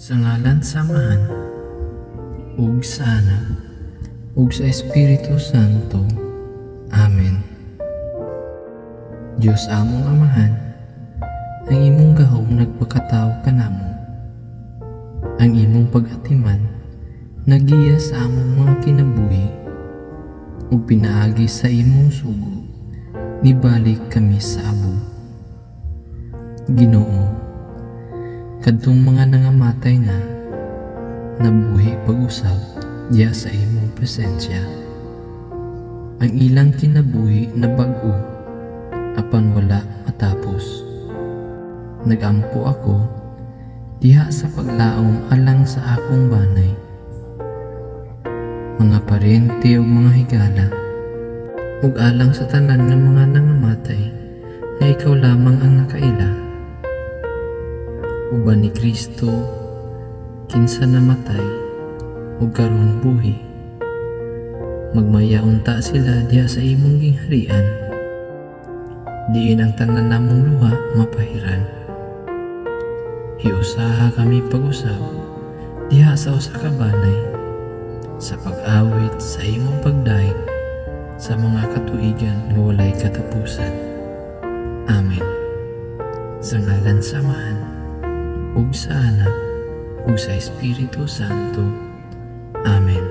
Sa ngalan sa Amahan, ug sa Anak, ug sa Espiritu Santo. Amen. Diyos among Amahan, ang imong gahom nagpakatawo kanamo. Ang imong pag-atiman nagiya sa among mga kinabuhi ug pinaagi sa imong sugo nibalik kami sa abo. Ginoo, kadtong mga nangamatay na nabuhi pag-usab diha sa imong presensya. Ang ilang kinabuhi nabag-o apan wala matapos. Nagampo ako diha sa paglaom alang sa akong banay, mga parente ug mga higala, ug alang sa tanan nga mga nangamatay nga ikaw lamang ang nakaila. Uban ni Kristo, kinsa namatay ug karon buhi, magmaya unta sila diha sa imong gingharian, diin ang tanan namong luha mapahiran. Hiusaha kami pag-usab diha sa usa ka banay sa pag-awit sa imong pagdayeg sa mga katuigan nga walay katapusan. Amen. Sa ngalan sa Amahan, ug sa Anak, ug sa Espiritu Santo. Amen.